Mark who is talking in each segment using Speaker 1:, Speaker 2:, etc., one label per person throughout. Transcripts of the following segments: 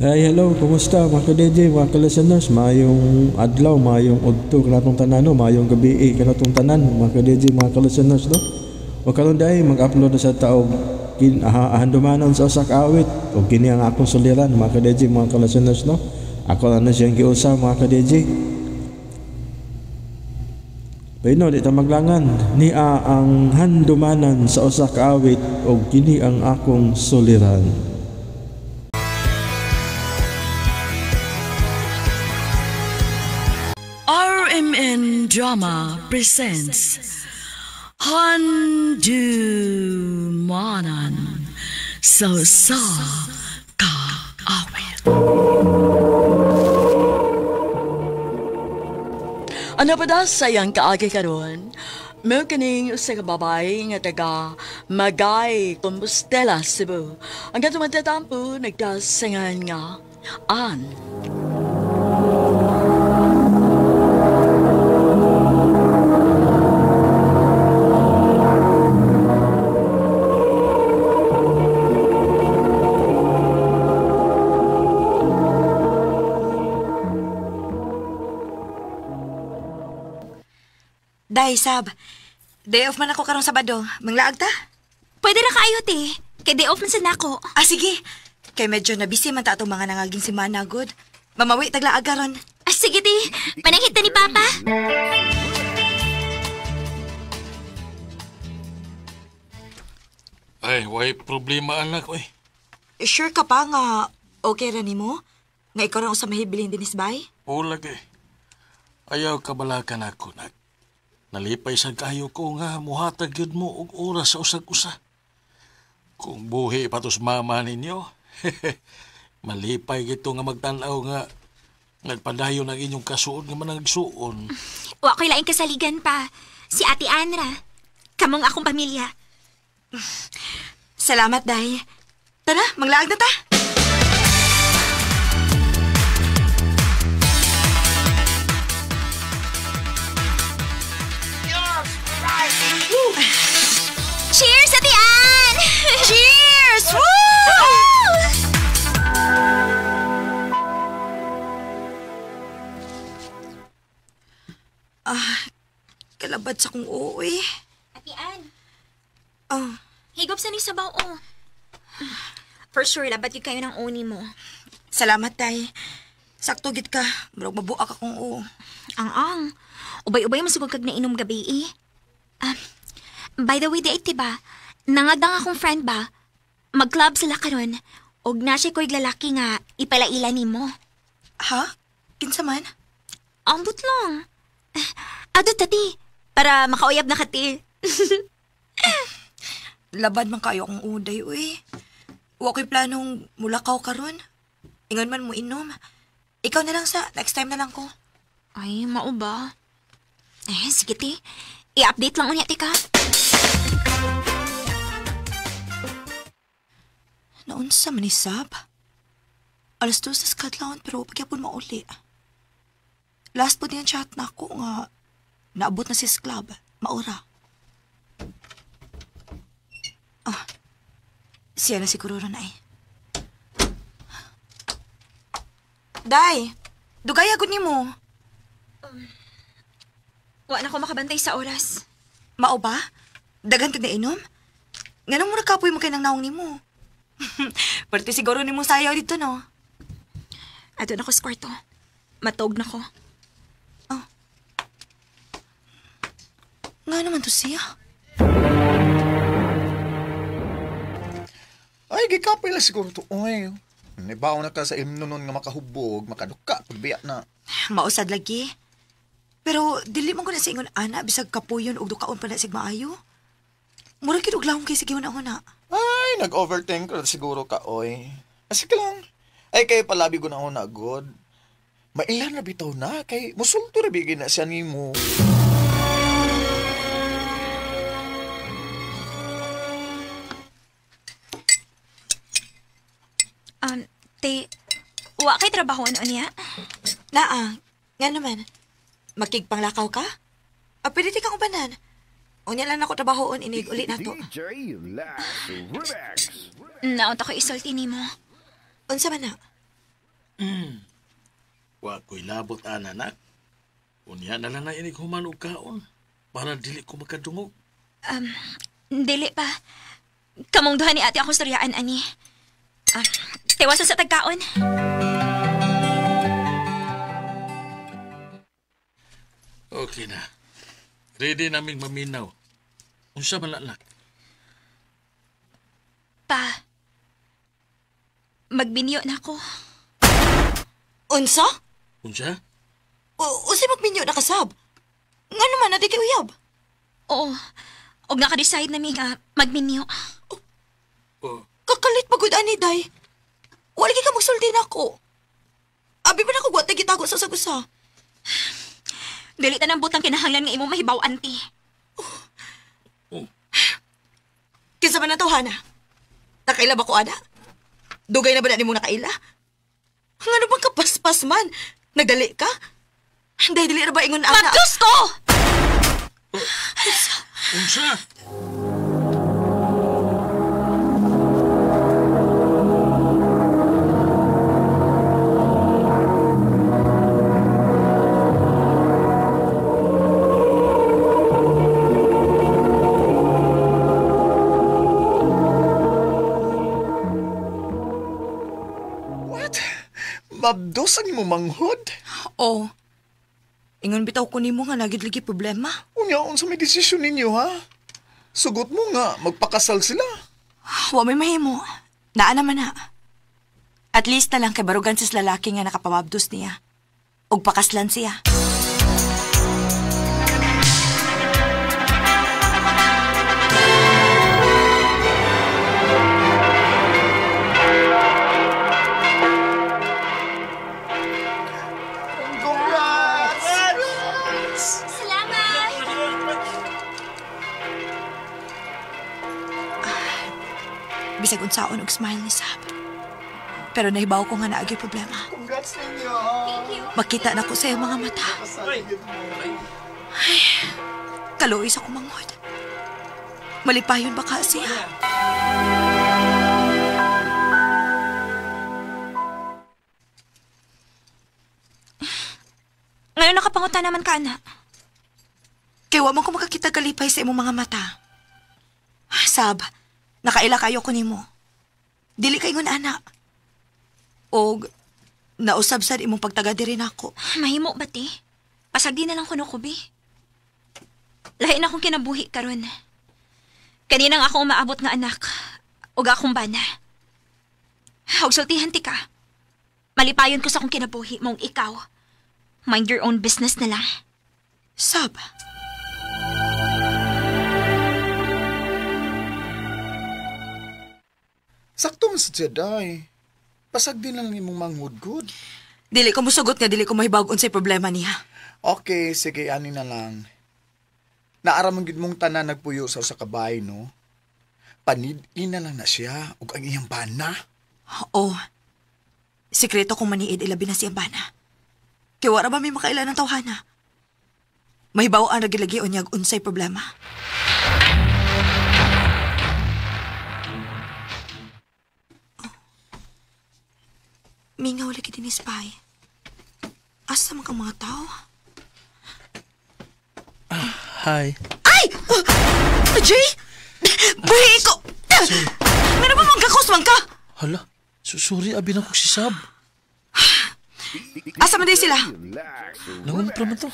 Speaker 1: Hey, hello, kumusta mga ka-DJ, mga ka-listeners? Mayong adlaw, mayong udto kanatong tanan, no? Mayong gabi kanatong tanan, mga ka-DJ, mga ka-listeners, no? O karon dahil mag-upload na sa taog handumanan sa usa ka awit o kini ang akong suliran, mga ka-DJ, mga ka-listeners, no? Ako na siyang giusa, mga ka-DJ. Pero di ta maglangan, niya ang handumanan sa usa ka awit o kini ang akong suliran.
Speaker 2: RMN Drama presents Handumanan sa Usa Ka Awit. Ano pa da sayang kaagi karon? Mao kining usa ka babae nga taga Magay, Compostela, Cebu. Ang katong magtatampo nagdasingan nga Ann.
Speaker 3: Day, Sab. Day off man ako karong Sabado. Manglaag ta?
Speaker 4: Pwede ra kaayo, te. Kay day off man sad nako.
Speaker 3: Ah, sige. Kay medyo nabisi man ta atong mga nangaging semana, good. Mamawi taglaag karon.
Speaker 4: Ah, sige, te. Pananghit ta ni Papa.
Speaker 5: Ay, way problema, anak, oy.
Speaker 3: Sure ka pa nga okay ra nimo? Nga ikaw ra usa mahibilin dinis bay?
Speaker 5: Ulag eh. Ayaw kabalakan ako, nak. Nalipay sa kayo ko nga muhatag yun mo og oras sa usag-usa. Kung buhi pa tos mama ninyo, malipay gito nga magtan-aw nga nagpadayon ang inyong kasuon nga managsuon.
Speaker 4: Wa ko'y laing kasaligan pa. Si Ate Anra. Kamong akong pamilya.
Speaker 3: Salamat, Day. Tara, manglaag na ta.
Speaker 4: Cheers, Ate Ann!
Speaker 3: Cheers! Woo! Ah, kalabad sa kong uwi.
Speaker 4: Ate Ann.
Speaker 3: Oh.
Speaker 4: Higop sa ni sabaw, oh. For sure, labat yun kayo ng uni mo.
Speaker 3: Salamat, Tay. Sakto gid ka. Murag mabuak akong oo.
Speaker 4: Ang-ang. Ubay-ubay masugod kag nainom gabi, eh. By the way, di ay, ba? Nangagdang akong friend ba? Mag-club sila karon. Og na siya ko'y lalaki nga ipalaila nimo.
Speaker 3: Ha? Kinsa man?
Speaker 4: Ambot lang. Adto tati, para makauyab na kati.
Speaker 3: Labad man kayo akong uday, uy. Wa ko'y planong mulakaw karon. Ingon man mo inom. Ikaw na lang sa, next time na lang ko.
Speaker 4: Ay, mao ba? Eh, sige ti. I-update lang unya, tika.
Speaker 3: Naunsa man ni Sab? 2:00 sa kadlawon pero pagyapon mauli. Last po din chat na ako nga naabot na si club. Maura. Ah, siya na siguro ron ay. Day, dugay agad nimo.
Speaker 4: Wa na ko makabantay sa oras.
Speaker 3: Mao ba? Daghan kag nainom? Nganong mura kapoy mo kay nang naong nimo? Parte siguro nimo sayaw dito, no?
Speaker 4: Adto na ko sa kwarto. Matog na ko.
Speaker 3: Oh. Nga naman to siya.
Speaker 6: Ay, gikapoy lang siguro to. Oy, nibaw na ka sa imno nun nga makahubog, makaduka, pagbiya na.
Speaker 3: Mausad lagi. Pero dili man ko na sa ingon ana bisag kapuyon og dukaon pa na sig maayo. Murag gid og lahom kay sige una-una.
Speaker 6: Ay, nag-overthink ra siguro ka, oy. Asik lang. Ay, kay palabi ko na una, god. Mailan na bitaw na, kay musulto ra bigay na siya nimo.
Speaker 4: Te, wa kay trabaho ano niya?
Speaker 3: Naa, nga naman. Makigpanglakaw ka? Ah, pwede di kang ubanan. Unya lang ako trabahoon, inig uli na to.
Speaker 7: DJ Last Remix.
Speaker 4: Naunta ko isulti nimo.
Speaker 3: Unsa man na?
Speaker 5: Wa ko'y labot, anak. Unya na lang na inig human og kaon para dili ko makadungog.
Speaker 4: Dili pa. Kamong duha ni ate akong storyaan, ani. Tiwasan sa tagkaon.
Speaker 5: Okay na. Ready naming maminaw. Unsa man anak?
Speaker 4: Pa, magbinyo na ako.
Speaker 3: Unsa?
Speaker 5: Unsa?
Speaker 3: Unsay magbinyo na kasab? Nga naman, na di kay uyab.
Speaker 4: Oo. Og naka-decide na mi nga magbinyo.
Speaker 5: Oh.
Speaker 3: Kakalit pagod ani, day. Wala ka magsulti na ako. Abi pa na ko gwat gitago sa usag-usa.
Speaker 4: Dili ta nang butang kinahanglan nga imong mahibaw, auntie.
Speaker 5: Oh.
Speaker 3: Kinsa man na to, Hana? Nakaila ba ko, ana? Dugay na ba na nimo nakaila? Ngano bang kapaspas man? Nagdali ka? Day, dili ra ba ingon ana?
Speaker 4: Mabdus ko!
Speaker 5: Unsa?
Speaker 6: What? Mabdos ang imong manghod?
Speaker 3: Oo. Ingon bitaw ko nimo nga nagid lagi problema.
Speaker 6: Unya, unsa may desisyon ninyo, ha? Sugot mo nga, magpakasal sila.
Speaker 3: Wa may mahimo. Naa naman na. At least na lang kay barugan sis lalaki nga nakapamabdos niya. Ug pakaslan siya.
Speaker 6: Congrats!
Speaker 4: Salamat!
Speaker 3: Bisag unsaon og smile ni Sab. Pero nahibaw ko nga naagay problema.
Speaker 6: Congrats ninyo!
Speaker 4: Thank you.
Speaker 3: Makita na ko sa iyong mga mata. Ay, kaluoy sa kumangod. Malipayon ba ka siya?
Speaker 4: Ngayon nakapanguta naman ka, anak.
Speaker 3: Kaya wa man ko makakita kalipay sa imong mga mata. Sab, nakaila kayo ko nimo. Dili kay ngun anak. Og nausab sad imong pagtaga diri nako.
Speaker 4: Mahimo ba, te? Pasagdi na lang kuno ko, bi. Lahi na akong kinabuhi karon. Kaninang ako umaabot nga anak. Ug akong bana. Og sultihan ti ka. Malipayon ko sa akong kinabuhi mong ikaw. Mind your own business na lang.
Speaker 3: Sab.
Speaker 6: Sakto man sa Jedi. Pasagdi na lang imong manghud-good.
Speaker 3: Dili ko musugot nga dili ko mahibawg unsay problema niya.
Speaker 6: Okay, sige, ani na lang. Naara man gid mong tanan nagpuyo sa usa ka bahay, no? Panid-in na lang na siya ug ang iyang bana.
Speaker 3: Oo. Sikreto kong maniid ilabi na siyang bana. Kaya wala ba may makaila ng tawhana? Mahibaw ang ragilagi o niyag unsay problema. Oh. Mingaw lagi din is pay. Asa man kang mga tao?
Speaker 1: Hi.
Speaker 3: Ay! Jay! Buhi ko! Nga ba mangkakos man ka?
Speaker 5: Hala, sorry, abi na ko si Sab.
Speaker 3: Asa man din sila?
Speaker 5: Nangumpra man to.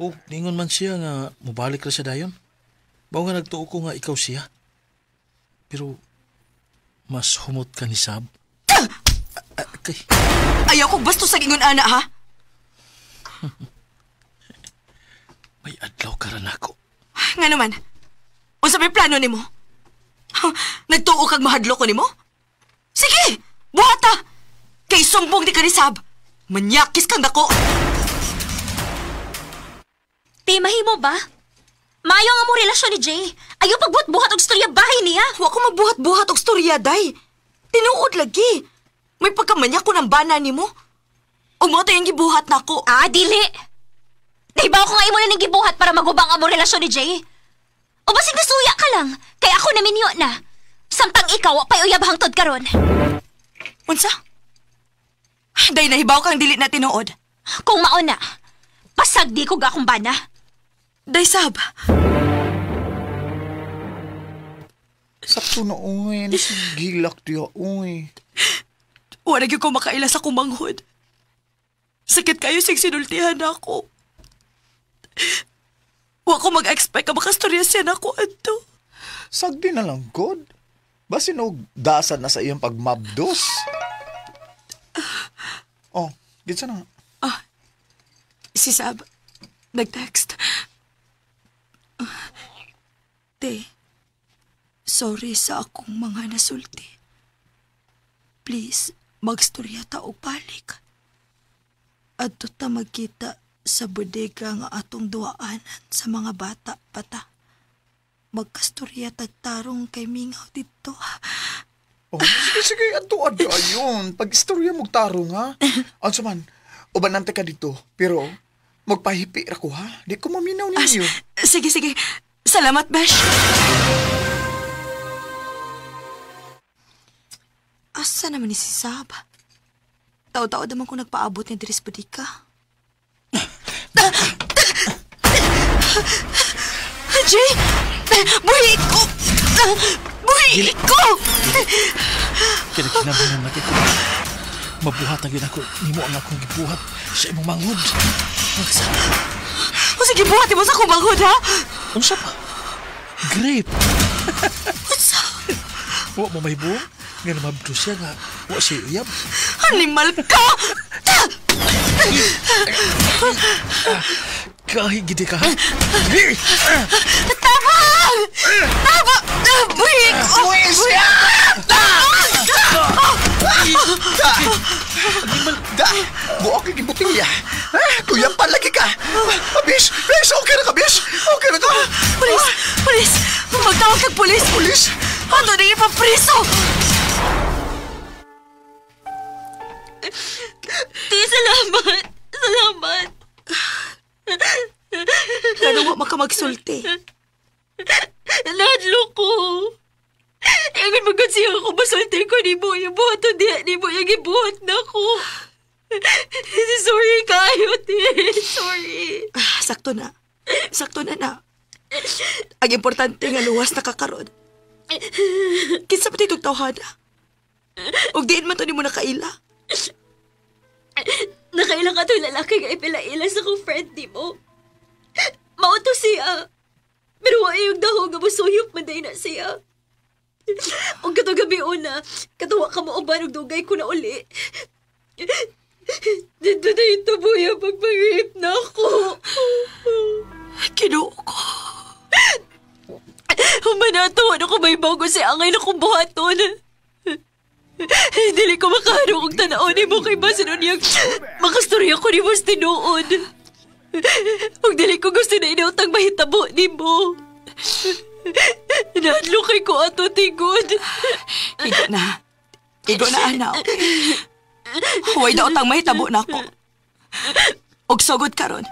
Speaker 5: Oh, ningon man siya nga mubalik ra siya dayon. Bao nga nagtuo ko nga ikaw siya. Pero mas humot ka ni Sab. Okay.
Speaker 3: Ayaw ko basto sa ingon ana, ha?
Speaker 5: May adlaw ka rin ako.
Speaker 3: Nga naman, unsa may plano nimo? Nagtuo kag mahadlok ko nimo? Sige, buhata! Kay sumbong di ka ni Sab. Manyakis kang dako.
Speaker 4: Te, mahimo ba? Maayo ang among relasyon ni Jay. Ayaw pagbuhat-buhat og istorya bahay niya.
Speaker 3: Wa ko magbuhat-buhat og storya, day. Tinuod lagi. May pagkamanyak ko ng bana nimo. Ug mao to yung gibuhat nako.
Speaker 4: Ah, dili. Nahibaw ko nga imo na ning gibuhat para magubang among relasyon ni Jay. O basig nasuya ka lang, kay ako naminyo na. Samtang ikaw, wa pa'y uyab hangtod karon.
Speaker 3: Unsa? Day nahibaw kang dili na tinuod.
Speaker 4: Kung mauna, pasag di ko gakong bana.
Speaker 3: Day sab.
Speaker 6: Sakto na, uy. Nasigilak diya, uy.
Speaker 3: Wala gyud ko makaila sa kumanghod. Sakit kayo sing sinultihan ako. Wa ko mag-expect ka makastorya siya na ako adto.
Speaker 6: Sagdi na lang, God. Basin og dasad na sa iyang pagmabdos. Oh, gitsa na.
Speaker 3: Si Sab, nag-text. Te, sorry sa akong mga nasulti. Please, magstorya ta og balik. Adto ta magkita sa bodega nga atong duwaanan sa mga bata pata. Magkastorya tagtarong kay mingaw dito.
Speaker 6: Oh, sige, adto adto ayon. Pag-istorya mong tarong, ha? Ansa man, ubanante ka dito, pero magpahipi ra ko, ha? Di ko maminaw ninyo.
Speaker 3: Sige. Salamat, Besh. Asa naman ni si Sab? Tao-tao naman kung nagpaabot ni Dris Bodika. Jay! Buhi ko! Buhi ko!
Speaker 5: Kinakinabang na ko. Mabuhat ang ako. Nimo ang akong gibuhat sa imong manghod.
Speaker 3: O sige, buhat mo sa akong manghod, ha?
Speaker 5: Unsa pa? Grape!
Speaker 3: Unsa?
Speaker 5: Wa mo may buong? Nga namabdo siya nga. Wa siya uyab.
Speaker 3: Animal ka!
Speaker 5: Kahig gidi ka, ha?
Speaker 3: Tama! Tama! Buhi ko!
Speaker 6: Buhi siya! Da! Buok yung butilya. Kuya, palagi ka! Bish! Bish! Okay na ka, Bish! Okay na ka!
Speaker 3: Pulis! Pulis! Magtawag kag pulis!
Speaker 6: Pulis?
Speaker 3: Ano na ipapriso?
Speaker 2: Ti, salamat! Salamat!
Speaker 3: Ganun wa makamagsulti.
Speaker 2: Nadlo ko. Ingon magod siya ako masulti ko ni mo. Yung buhat o diya ni mo. Yung ibuhat na ko. Sorry kayo, ti. Sorry.
Speaker 3: Sakto na. Sakto na na. Ang importante nga luwas na kakaroon. Kinsa pa titog tawhana? Ug diin man to nimo nakaila.
Speaker 2: Nakaila ka to'y lalaki nga ipila-ila sa kong friend ni mo. Mao to siya. Pero wa yung dahog nga musuyop man day na siya. Ug katong gabi una, katuwa ka mo uban ug dugay ko na uli. Dito na ito buya pagpag-rape na ako.
Speaker 3: Kinuo ko.
Speaker 2: Humanato, ano ko may bago si angay na kong buhaton. Dili ko makaharong og tan-awon nimo kay basin unyag makastorya ko nimo sa tinuod. Ug dili ko gusto na inautang mahitabo nimo. Nahadlo kay ko ato tigod.
Speaker 3: Igo na. Igo na, ana. Huwag na utang mahitabo na ako. Og sugod karon.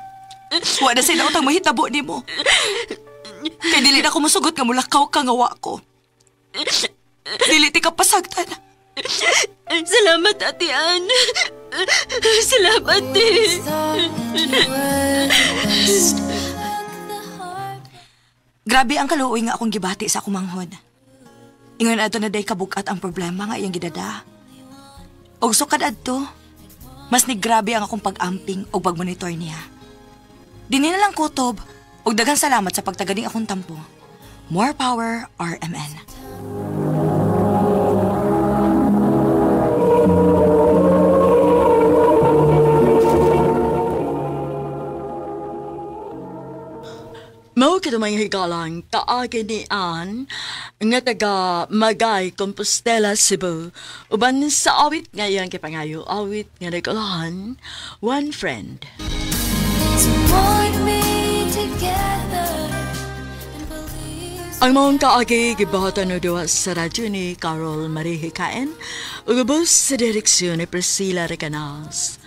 Speaker 3: Wa na sila utang mahitabo nimo. Kay dili na ko musugot nga mulakaw ka nga wa ko. Dili ti ka pasagtan.
Speaker 2: Salamat, Ate Ann. Salamat, eh.
Speaker 3: Grabe ang kaluoy nga akong gibati sa akong manghod. Ingon adto na day kabugat ang problema nga iyang gidada. Og sukad adto, mas ni grabe ang akong pag-amping og pagmonitor niya. Dini na lang kutob og daghang salamat sa pagtaganing akong tampo. More power, RMN.
Speaker 2: Mao kadumay higalang kaagi ni Ann nga taga Magay, Compostela, Cebu. Uban sa awit nga iyang gipangayo, awit nga nagulahan, One Friend.
Speaker 7: To bind me together and believe.
Speaker 2: Ang maong kaagi gibuhatan o duha sa radyo ni Carol Marie Hikain ug ubos sa direksyon ni Priscilla Recanas.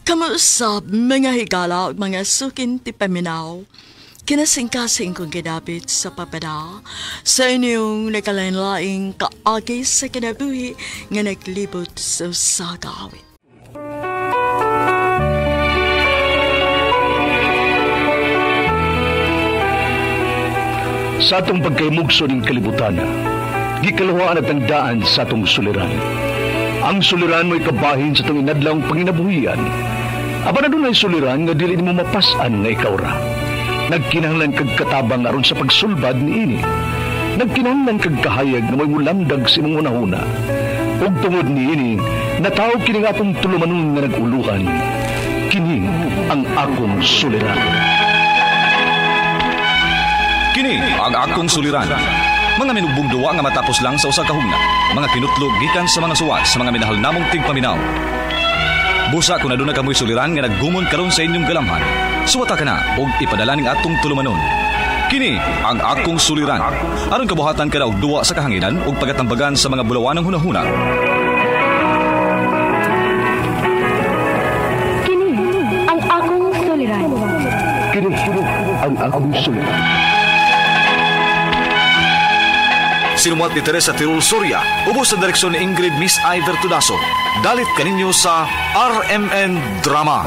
Speaker 2: Kamuusap mga higala ug mga sukin ti paminaw. Kinasingkasing kong gidapit sa papada sa inyong nakalain-laing kaagi sa kinabuhi nga naglibot sa usa ka awit.
Speaker 8: Sa atong pagkaymugso ning kalibutan, gikaluhaan at ang daan sa atong suliran. Ang suliran mo'y kabahin sa itong inadlawng panginabuhian. Apan adunay suliran nga dili nimo mapas-an nga ikaw ra. Nagkinahanglan kag katabang aron sa pagsulbad niini. Nagkinahanglan kag kahayag nga mo'y mulamdag sa imong hunahuna. Ug tungod niini, natawag kini nga atong tulumanon nga nag-uluhan. Kini ang akong suliran.
Speaker 9: Kini ang akong suliran. Mga minugbong duwa nga matapos lang sa usa ka hugna. Mga kinutlog gikan sa mga suwat sa mga minahal namong tigpaminaw. Busa kung aduna kamoy suliran nga naggumon karon sa inyong galamhan, suwata ka na og ipadala ning atong tulumanon. Kini ang akong suliran. Aron kabuhatan ka na og duwa sa kahanginan ug pagatambagan sa mga bulawanang hunahuna.
Speaker 10: Kini ang akong suliran.
Speaker 8: Kini ang akong suliran.
Speaker 9: Sinumat ni Teresa Tirul Soria, ubos sa direksyon ni Ingrid Miss Iver Tudaso. Dalit kaninyo sa RMN Drama.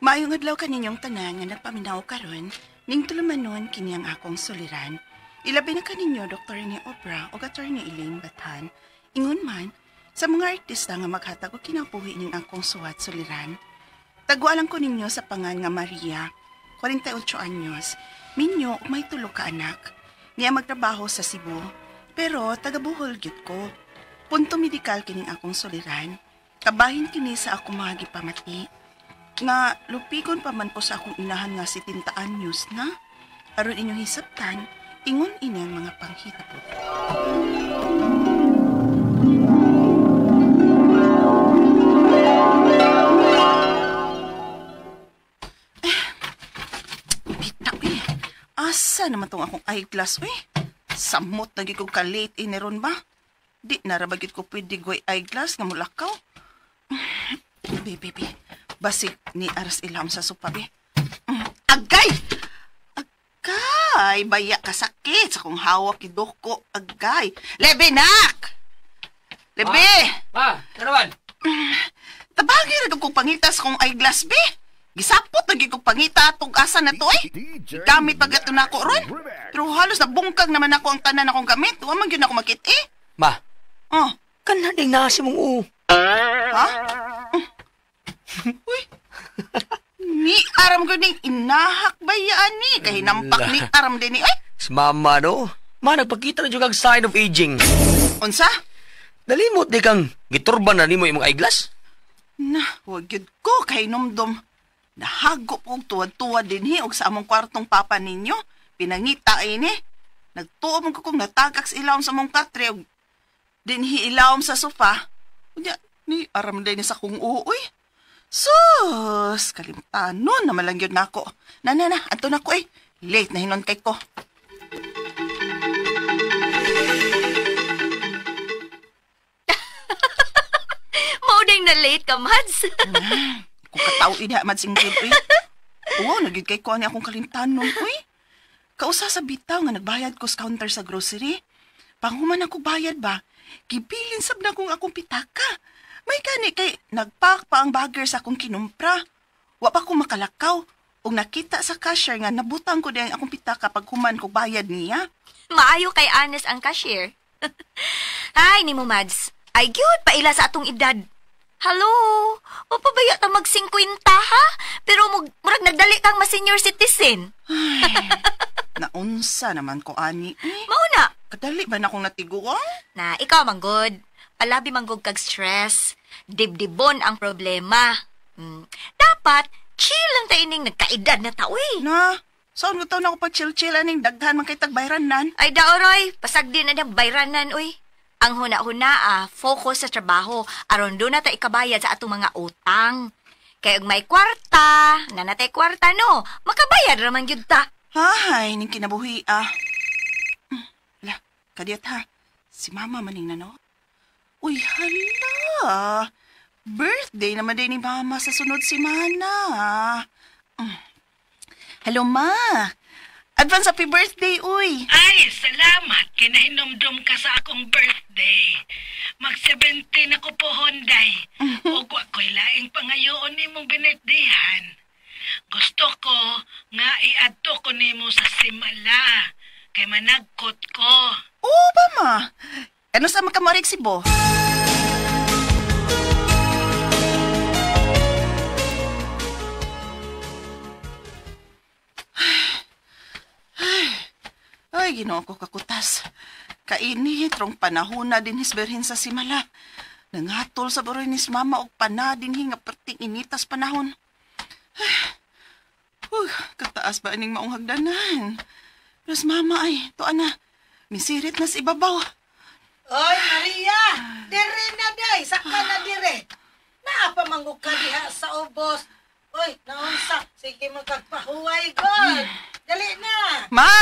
Speaker 11: Maayong adlaw kaninyong tanan nga nagpaminaw karon, ning tulumanon kini ang akong suliran. Ilabi na kaninyo Dr. ni Obra o Attorney Elaine Bathan. Ingon man, sa mga artista nga maghatag og kinabuhi ning akong suwat suliran. Tagwalan ko ninyo sa pangan nga Maria, 48 anyos, minyo ug may tulo ka anak. Niya magtrabaho sa Cebu, pero taga Bohol gyud ko. Punto medikal kining akong suliran. Kabahin kini sa akong mga gipamati. Nga lupigon pa man ko sa akong inahan nga si 70 anyos na. Aron inyong hisabtan, ingon ini ang mga panghitabo. Bitaw eh. Asa naman tong akong eyeglass eh? Samot na gid ko ka-late iniron ba? Di na ra ba gid ko pwede goy eyeglass nga mulakaw? Be, be, be. Basig ni aras ilham sa sopa, be. Agay! Agay! Baya kasakit sa kong hawak idoko. Agay! Lebe, nak! Lebe!
Speaker 12: Ma! Karawan!
Speaker 11: Tabagi ra kong pangitas kong eyeglass, be! Gisapot na gid kong pangita atong asa na to, eh! Gamit pag ato na ako ron. Pero halos nabungkag naman ako ang tanan akong gamit. Wa man gyud ako makit, eh!
Speaker 12: Ma!
Speaker 11: Oh.
Speaker 12: Kanading nasi mong u.
Speaker 11: Ha? Uy! Ni aram ko ning inahak ba yan ni? Kahinampak ni aram din ni. Ay!
Speaker 12: Si mama no? Ma, nagpakita na dyan kag sign of aging.
Speaker 11: Unsa?
Speaker 12: Nalimot di kang giturban na nimo imong eyeglass?
Speaker 11: Na, wag yun ko kay numdum. Nahago po og tuwad-tuwad din hi og sa among kwartong papa ninyo. Pinangita ini. Nagtuo mo ko kung natagak sa ilawom sa among katre og dinhi ilawom sa sofa. Unya, ni aram din sa kong uuy. Sus, kalimtanon na malang yun nako. Na, na, na, anto na ko eh. Late na hinon kay ko.
Speaker 13: Maunay na late ka, Mads.
Speaker 11: Kung katao ina, Mads Ingrid, uy. Oo, nagyud kay ko ani akong kalimtanon, uy. Kausa sa bitaw nga nagbayad ko sa counter sa grocery. Panghuman ako bayad ba? Gibilin sab na kong akong pitaka. May gani kay nagpak pa ang bagger sa akong kinumpra. Wa pa ko makalakaw. Ug nakita sa cashier nga nabutang ko diyan akong pitaka pag human ko bayad niya.
Speaker 13: Maayo kay honest ang cashier. Ay, nimo Mads. Ay gyud paila sa atong edad. Hello, mapabaya ta mag 50 ha? Pero murag nagdali kang ma senior citizen.
Speaker 11: Ay, naunsa naman ko ani. Eh.
Speaker 13: Mauna.
Speaker 11: Kadali ba na akong natiguang?
Speaker 13: Na ikaw manggod. Palabi manggod kag stress. Dibdibon ang problema. Dapat chill lang tayo ning nagkaedad na tao eh.
Speaker 11: Na, saan mo taon ako pa chill-chill aning daghan man kay tagbayranan?
Speaker 13: Ay daoroy, pasagdi na niyang bayranan uy. Ang huna-huna focus sa trabaho aron do na ta ikabayad sa atong mga utang. Kay og may kwarta, nanatay kwarta no, makabayad ra man gyud ta.
Speaker 11: Ay, ning kinabuhi ah. La, kadiyat ha. Si mama maning na no. Uy, hala. Birthday naman din ni mama sa sunod semana. Hello, ma. Advance happy birthday, uy.
Speaker 14: Ay, salamat kay nahinomdom ka sa akong birthday. Mag-17 ako po, Honday. Ug wa ko'y laing pangayoon nimong binirthday-han. Gusto ko nga iadto ko nimo sa Simala. Kay managkot ko.
Speaker 11: Oo ba, ma? Ano sa makamorig si Bo? Ay, Ginoo ko kakutas. Kainit rong panahona din hisberhin sa Simala. Nangatol sa baroy ni mama og pana din nga perting initas panahon. Ay, kataas ba ining maong hagdanan? Pero mama ay, tuan na, misirit na sa ibabaw.
Speaker 14: Oy, Maria! Dire na day! Saka na dire! Naapamangog ka diha sa ubos. Oy, naunsa. Sige magkagpahuway, God. Dali na!
Speaker 11: Ma!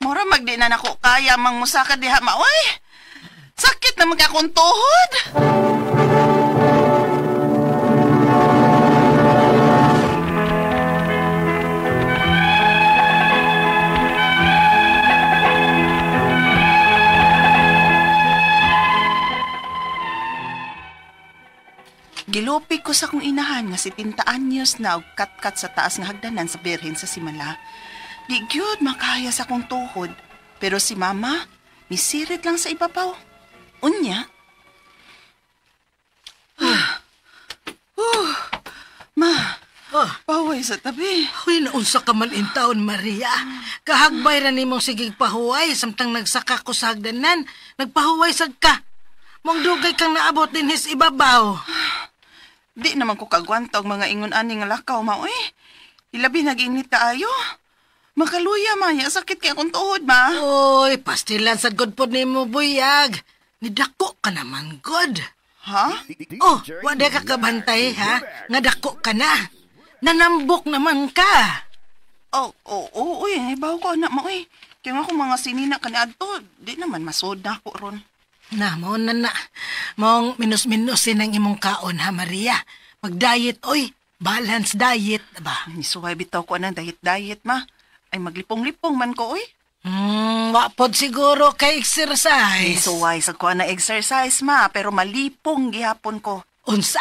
Speaker 11: Mura magdi na nako kaya mang musaka diha, ma. Oy! Sakit na magkakong tuhod! Gilupi ko sa kong inahan nga si 70 anyos na og katkat sa taas nga hagdanan sa Birhen sa Simala. Di gyud makaya sa akong tuhod, pero si mama misirit lang sa ibabaw. Unya. Ma, paway sa tabi.
Speaker 14: Huy, naunsa ka man in taon, Maria. Kahagbay ra nimong sigig pahuway samtang nagsaka ko sa hagdanan. Nagpahuway sad ka. Mong dugay kang naabot din his ibabaw.
Speaker 11: Di naman ko kagwanta og mga ingon ani nga lakaw, ma. Uy, ilabi nag-init kaayo. Makaluya, maya. Sakit kay akong tuhod, ma.
Speaker 14: Uy, pastilan sa good pod nimo, buyag. Nidako ka naman, god.
Speaker 11: Ha?
Speaker 14: Oh, wala ka kabantay, ha? Nga dako ka na. Nanambok naman ka.
Speaker 11: Oh, uy. Ibaw ko, anak mo, uy. Kaya nga kung mga sinina ka ni adto, di naman masod na ako ron.
Speaker 14: Na, mo na na. Mong minus-minusin ang imong kaon, ha, Maria? Mag-diet, oy. Balance diet, ba?
Speaker 11: Nisuway bitaw ko anang diet-diet, ma. Ay, maglipong-lipong man ko, oy.
Speaker 14: Wapod siguro kay exercise.
Speaker 11: Nisuway sa ko na exercise, ma. Pero malipong gihapon ko.
Speaker 14: Unsa?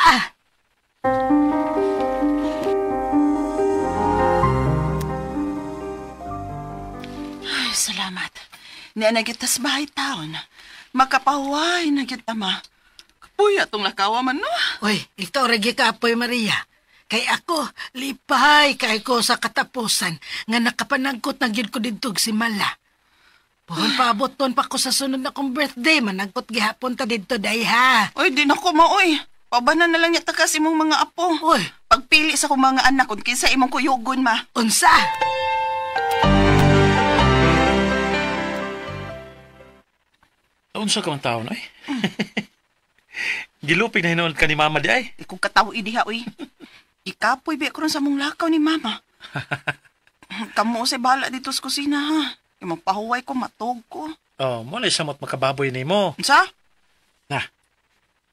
Speaker 11: Ay, salamat. Niya nagitas bahay taon. Makapahuway na gyud ma. Kapuya tong lakawa man, no?
Speaker 14: Uy, ikaw ragi ka, apoy, Maria. Kay ako, lipay kay ko sa katapusan nga nakapanagkot na gyud ko didto si Mala. Pohon paabot ton pa ko sa sunod na kong birthday, managkot gihapon ta didto day ha.
Speaker 11: Uy, di na ko maoy. Paubanan na lang niya takas imong mga apo.
Speaker 14: Uy,
Speaker 11: pagpili sa kong mga anak kung kinsa imong kuyugon, ma.
Speaker 14: Unsa?
Speaker 5: Unsa ka man taon, ay? Gilupig na hinuon ka ni mama di ay.
Speaker 11: Ikong katawo idiha, uy. Ikapoy ba ko ron sa mong lakaw ni mama. Kamu sa bala dito sa kusina, ha? Imong pahuway ko, matog ko.
Speaker 5: Oh, mo na samot makababoy nimo.
Speaker 11: Unsa?
Speaker 5: Na,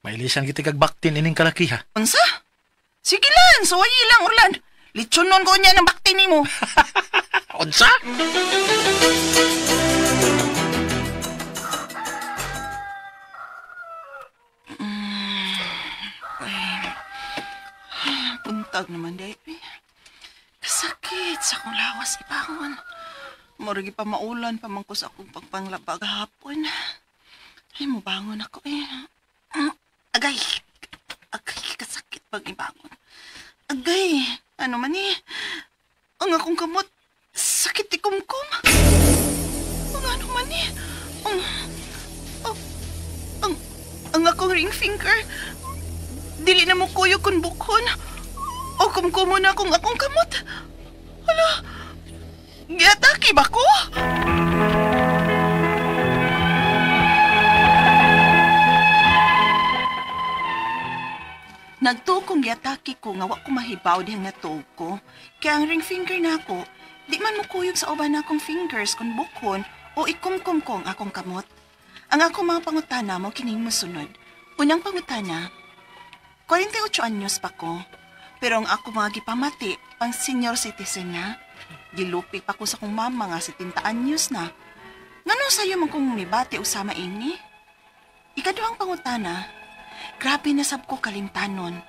Speaker 5: mailisan kita kag baktin ining kalaki, ha?
Speaker 11: Unsa? Sige lang, suwayi lang, Orlan. Litsunon ko niya ng baktin nimo.
Speaker 5: Unsa?
Speaker 11: Puntag naman, Debbie. Kasakit sa akong lawas ibangon. Muragi pa maulan, pamangkos akong pagpanglaba gahapon. Ay, mubangon ako eh. Agay! Agay, kasakit pag ibangon. Agay! Ano man eh? Ang akong kamot, sakit ikumkum. Ang ano man eh? Ang akong ring finger, dili na mo kuyo kun bukhon. O kumkumo na akong kamot. Hala, giatake ba ko? Nagtukong giatake ko nga wa ko mahibaw dihang natuog ko. Kaya ang ring finger na ako, di man mukuyog sa uban akong fingers kung bukhon o ikumkum ko ang akong kamot. Ang akong mga pangutana mo kining mosunod. Unang pangutana, 48 anyos pa ko. Pero ang ako mga gipamati, pang senior citizen na. Gilupig pa ko sa kong mama nga 70 anyos na. Ngano sayo man kong mibati og sama ini? Ikaduhang pangutana, grabe na sab ko kalimtanon.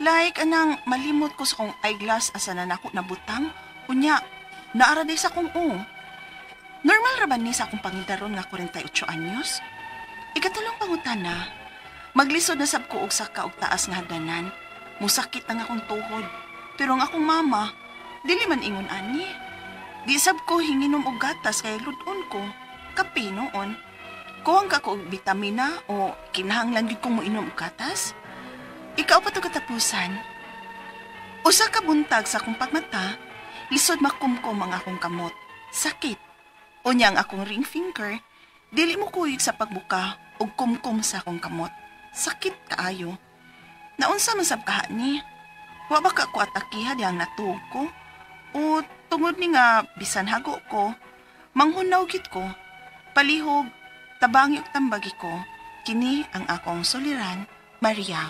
Speaker 11: Like anang malimot ko sa kong eyeglass asa na nako nabutang, unya naara day sa kong o. Normal ra ba ni sa akong pangidaron nga 48 anyos? Ikatulong pangutana, maglisod na sab ko og saka og taas nga hagdanan. Musakit ang akong tuhod. Pero ang akong mama, dili man ingon ani. Di sab ko hinginom og gatas kay lud-on ko. Kape noon. Kuwang ka ko og bitamina o kinahanglan gyud kong moinom og gatas? Ikaw pa to katapusan. Usa ka buntag sa akong pagmata, lisod makumkum ang akong kamot. Sakit. Unya ang akong ring finger, dili mo kuyog sa pagbuka og kumkum sa akong kamot. Sakit kaayo. Naunsa man sab kaha ni? Wa ba ka ko atakiha diyang natuog ko? O tungod ni nga bisan hago ko, manghunaw gid ko. Palihog, tabangi og tambagi ko. Kini ang akong suliran, Maria.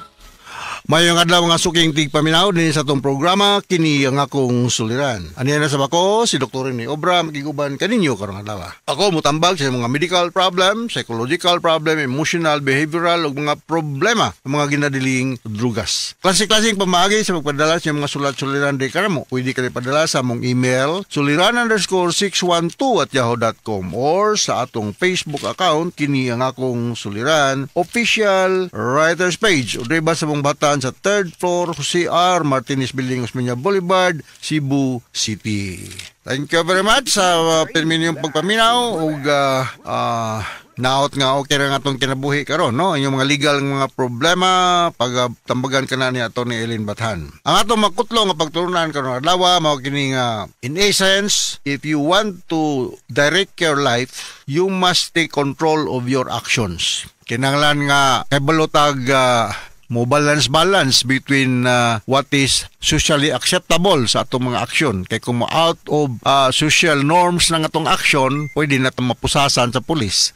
Speaker 15: Mayong adlaw mga suking tigpaminaw dinhi sa atong programa kini ang akong suliran. Aniya na sa bako si Dr. Rene Obra makiguban kaninyo karong adlaw. Ako mutambag sa mga medical problem, psychological problem, emotional, behavioral ug mga problema ng mga ginadiling drugas. Klase-klaseng pamaagi sa pagpadala sa mga sulat-suliran di kanamo. Pwede ka padala sa among email suliran_612@yahoo.com or sa atong Facebook account kini ang akong suliran official writers page o diba sa mong batan sa 3rd floor Jose R. Martinez Building, Osmeña Boulevard, Cebu City. Thank you very much sa pirminyong pagpaminaw ug naot nga okay ra nga atong kinabuhi karon, no, inyong mga legal nga mga problema pag tambagan ka na ni Atty. Ellen Bathan. Ang atong makutlo nga pagtulunan karon adlaw mao kini nga, in essence, if you want to direct your life, you must take control of your actions. Kinahanglan nga kabalo tag mo balance balance between what is socially acceptable sa atong mga aksyon, kay kung mo out of social norms ng atong action, pwede na itong mapusasan sa pulis.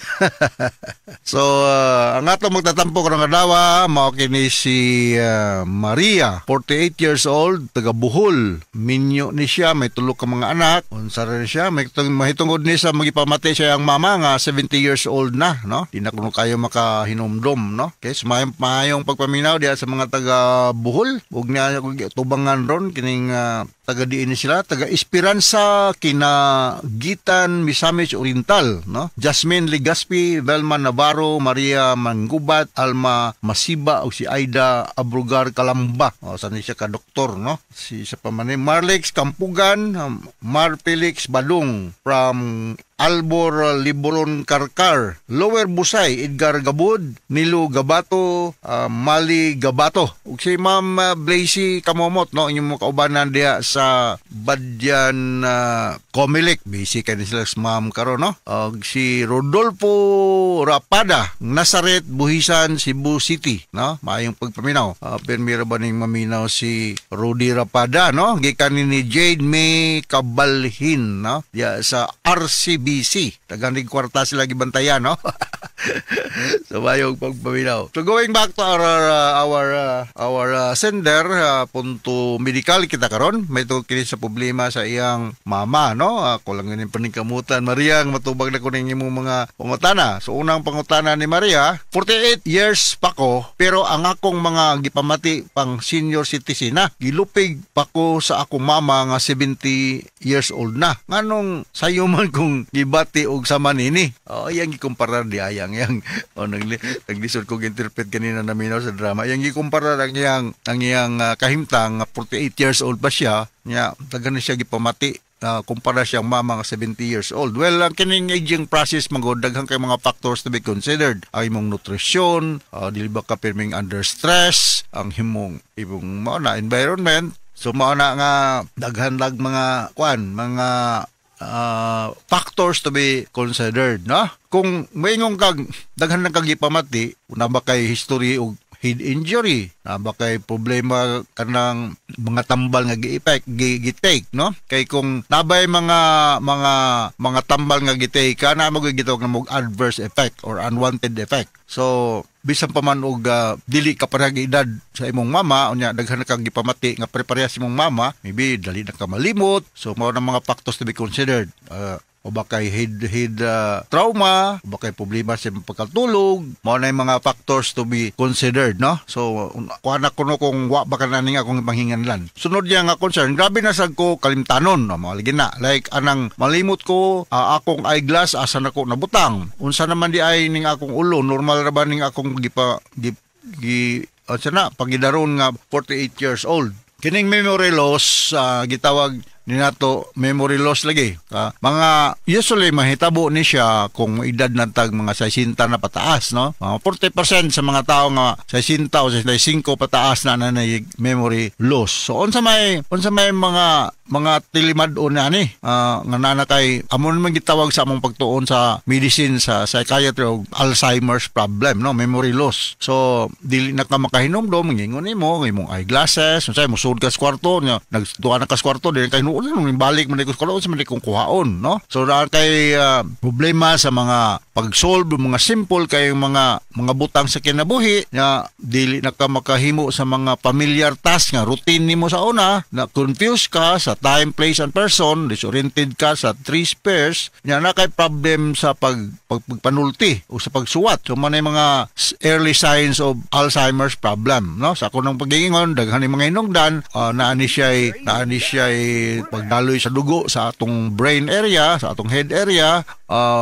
Speaker 15: So ang atong magtatampo karong adlaw mao kini si Maria, 48 years old, taga Bohol. Minyo ni siya, may tulo ka mga anak. Unsa rin siya may mahitungod ni sa magipamati siya ang mama nga 70 years old na, no? Di na kuno kayo makahinumdom, no? Okay, so maayong pagpaminaw diha sa mga taga Bohol ug niya tubangan ron kining taga diin ni sila, taga Esperanza, Kinagitan, Misamis Oriental, no? Jasmine Legaspi, Velma Navarro, Maria Mangubat, Alma Masiba ug si Aida Abrugar Kalamba. O sa ni siya ka doktor, no? Si sa pamani Marlex Kampugan, Mar Felix Badung from Albor Liboron Karkar, Lower Busay, Edgar Gabud, Nilo Gabato, Mali Gabato. Ug si Ma'am Blazy Kamomot, no, inyong mga kaubanan diha sa Badyan Comelec. Busy kay ni sila sa ma'am karon, no? Ug si Rodolfo Rapada, Nazaret, Buhisan, Cebu City, no? Maayong pagpaminaw. Pirmira ba ning maminaw si Rudy Rapada, no? Gikan ni Jade May Kabalhin, no? Diha sa RCBC. Taganig kwarta sila gibantayan, no? So mayong pagpaminaw. So going back to our sender, punto medical kita karon. May tungod kini sa problema sa iyang mama, no? Ako lang ini paningkamutan Maria nga matubag na ko ning imong mga pangutana. So unang pangutana ni Maria, 48 years pa ko pero ang akong mga gipamati pang senior citizen na. Gilupig pa ko sa akong mama nga 70 years old na. Nganong sayo man kung gibati og sama nini? Oh, iyang gikumpara di ayang yang oh, naglisod ko interpret kanina naminaw sa drama. Iyang gikumpara ang iyang kahimtang nga 48 years old pa siya nya taga na siya gipamati kumpara siyang mama nga 70 years old. Well, ang kining aging process magod daghan kay mga factors to be considered. Ang imong nutrisyon, dili ba ka pirming under stress, ang himong imong mao na environment. So mao na nga daghan lag mga kuan, mga factors to be considered, no? Kung moingon kag daghan lang kag gipamati, una ba kay history og head injury, naa ba kay problema kanang mga tambal nga gi-effect gi-take, no? Kay kung nabay mga tambal nga gi-take ka na mo gitawag na mog adverse effect or unwanted effect. So bisan pa man og dili ka parehag edad sa imong mama, unya daghan na kang gipamati nga preparehas sa imong mama, maybe dali na ka malimot. So mao na mga factors to be considered. O ba kay head trauma, o ba kay problema sa imong pagkatulog, mao na yung mga factors to be considered, no? So, kuha na kuno kung wa ba ka na ning akong panghinganlan. Sunod niya nga concern, grabe na sad ko kalimtanon, no? Mga lagi na. Like, anang malimot ko, akong eyeglass, asa na ko nabutang. Unsa naman di ay ning akong ulo, normal ra ba ning akong gipa, gi, gi, unsa na, pagidaron nga 48 years old. Kining memory loss, gitawag ni nato memory loss lagi. Mga usually mahitabo ni siya kung edad na tag mga 60 na pataas, no? Mga 40% sa mga tao nga 60 o 65 pataas na na memory loss. So unsa may mga tilimad-on na ani nga nana kay amo naman gitawag sa among pagtuon sa medicine, sa psychiatry, og Alzheimer's problem, no? Memory loss. So dili na ka makahinumdom, ngingon nimo imong eyeglasses, unsay mosud ka sa kwarto nya, nagtuwa na ka sa kwarto, dili kay hinuon nung balik man ko sa kwarto, unsa man kong kuhaon, no? So naa kay problema sa mga pag-solve mga simple kay mga butang sa kinabuhi nya, dili na ka makahimo sa mga familiar task nga routine nimo sa una, na confuse ka sa time, place and person, disoriented ka sa three spheres nya, na kay problem sa pag pagpanulti o sa pagsuwat. So man mga early signs of Alzheimer's problem, no? Sa ako ng pagingon, daghan ni mga hinungdan, naa ni siya pagdaloy sa dugo sa atong brain area, sa atong head area,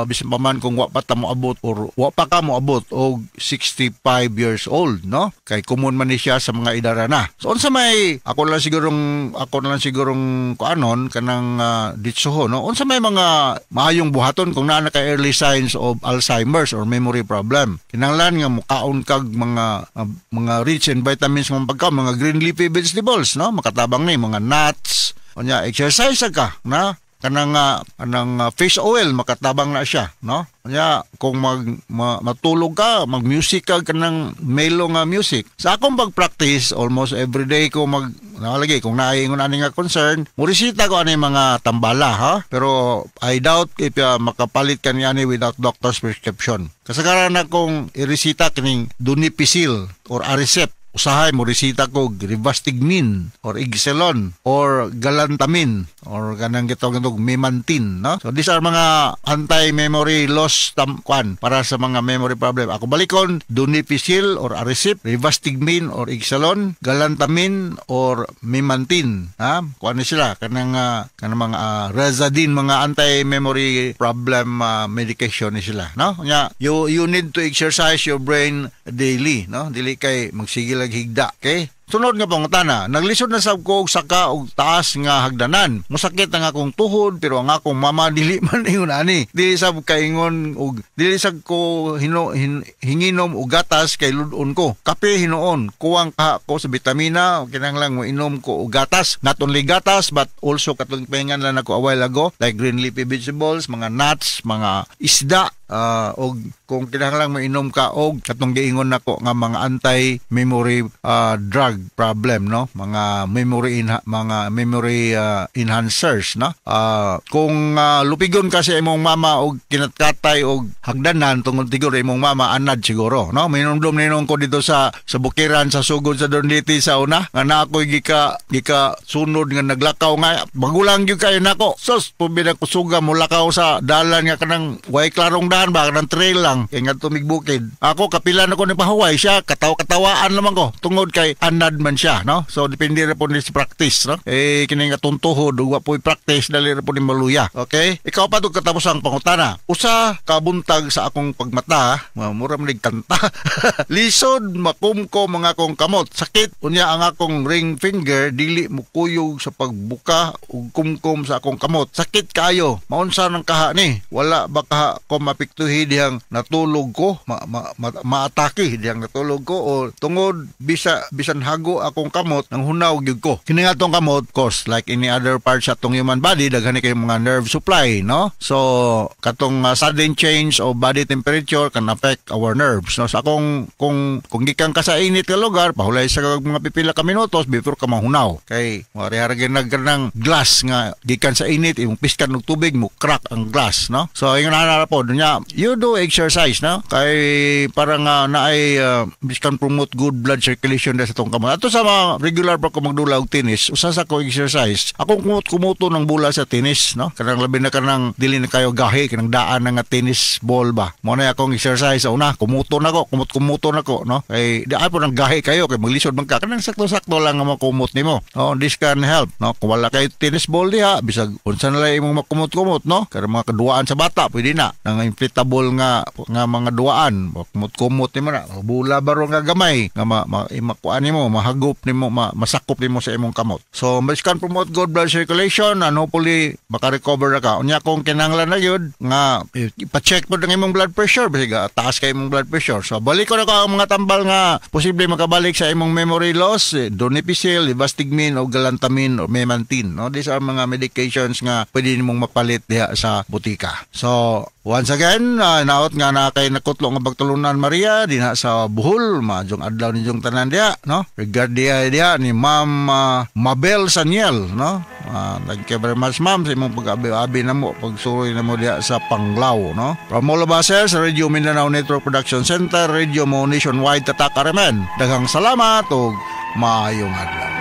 Speaker 15: bisan pa man kung wa pa ta moabot or wa pa ka moabot og 65 years old, no? Kay common man ni siya sa mga idara na. So unsa may ako na lang sigurong kuanon kanang ditsoho, no? Unsa may mga maayong buhaton kung naa na kay early signs of Alzheimer's or memory problem? Kinahanglan nga mukaon kag mga rich in vitamins nga pagkaon, mga green leafy vegetables, no? Makatabang ni mga nuts. Unya exercise ka na, kanang fish oil makatabang na siya, no? Unya kung matulog ka, mag music ka, kanang mellow nga music. Sa akong pag-practice, almost every day ko mag nakalagay kung naay ingon ani nga concern, muresita ko ani mga tambala, ha? Pero I doubt if makapalit ka niani without doctor's prescription. Kasagaran na kong iresita kining donepezil or Aricept. Usahay mo resita ko rivastigmine or Exelon or galantamine or kanang gitawag og memantine, no? So these are mga anti-memory loss tam kwan para sa mga memory problem. Ako balikon: donepezil or Aricept, rivastigmine or Exelon, galantamine or memantine, ha? Kuan ni sila kanang mga Razadyne, mga anti-memory problem medication ni sila, no? Nya you need to exercise your brain daily, no? Dili kay magsige lang higda, okay? Sunod nga pangutana, naglisod na sab ko og saka og taas nga hagdanan. Musakit ang akong tuhod, pero ang akong mama dili man ingon ani. Dili sab kaingon og dili sab ko hinginom og gatas kay lud-on ko. Kape hinuon, kuwang ka ko sa bitamina, kinahanglan mo inom ko og gatas. Not only gatas but also katong pahingan lang ako a while ago, like green leafy vegetables, mga nuts, mga isda, og kung kinahanglan mo inom ka og katong giingon nako nga mga anti-memory drug problem, no? Mga memory enhancers, no? Kung lupigon ka sa imong mama og kinatkatay og hagdanan tungod siguro imong mama anad siguro, no? Minumdum ninong ko dito sa bukiran sa sugod sa Doniti sa una nga na ako'y gika sunod nga naglakaw nga magulang gyud kayo nako. Sus, pubida ko suga mo lakaw sa dalan nga kanang way klarong daan ba, kanang trail lang kay ngadto mig bukid. Ako kapilan ako ni pahuway siya, katawa-katawaan naman ko tungod kay anad man siya, no? So depende ra po ni sa practice, no? Eh kini nga tuntuhod ug wa po'y practice, dali ra po ni maluya. Okay, ikaw pa to katapos ang pangutana. Usa ka buntag sa akong pagmata, mura man kanta, lisod makumko mga akong kamot, sakit unya ang akong ring finger dili mukuyog sa pagbuka ug kumkom sa akong kamot, sakit kaayo. Maunsa nang kaha ni? Wala ba kaha ko maapektuhan? maapektuhi dihang natulog ko, maatake dihang natulog ko o tungod bisan hago akong kamot nang hunaw gyud ko. Kini nga atong kamot, course, like any other parts sa atong human body, daghan ni kay mga nerve supply, no? So katong sudden change of body temperature can affect our nerves, no? So akong kung gikan ka sa init nga lugar, pahulay sa mga pipila ka minutos before ka mahunaw. Kay mareha ra ng glass nga gikan sa init imong piskan og tubig mo crack ang glass, no? So ingon na po nya, you do exercise, no? Kay para nga naay this can promote good blood circulation sa atong kamot. Ato sa mga regular pa ko magdula og tennis, usa sa ko exercise. Akong kumot-kumuto ng bula sa tennis, no? Kanang labi na kanang dili na kayo gahi kanang daan na nga tennis ball ba. Mo na akong exercise sa una, kumuto na ko, kumot-kumuto na ko, no? Kay di ay po nang gahi kayo kay maglisod man ka kanang sakto-sakto lang nga makumot nimo. Oh, this can help, no? Kung wala kay tennis ball diha, bisag unsa na lang imong makumot-kumot, no? Kaya mga kaduaan sa bata pwede na nang inflatable nga nga mga duaan, kumot-kumot nimo na. Bula baro nga gamay nga makuan nimo, mahagop nimo, masakop nimo sa imong kamot. So, this can promote good blood circulation and hopefully maka-recover na ka. Unya kung kinahanglan na gyud nga ipa-check pod ang imong blood pressure bisag taas kay imong blood pressure. So, balik ko na ko ang mga tambal nga posible makabalik sa imong memory loss, donepezil, rivastigmine o galantamine o memantine, no? These are mga medications nga pwede nimong mapalit diha sa botika. So, once again, naot nga na kay nakutlo nga pagtulunan Maria dinha sa Bohol, maayong adlaw ninyong tanan diha, no? Regard diha diha ni Ma'am Mabel Saniel, no? Thank you very much, ma'am, sa imong pag-abi-abi namo, pagsuroy namo diha sa Panglao, no? From all of us here sa Radio Mindanao Network Production Center, Radio Mo Nationwide, Tatak RMN. Daghang salamat ug maayong adlaw.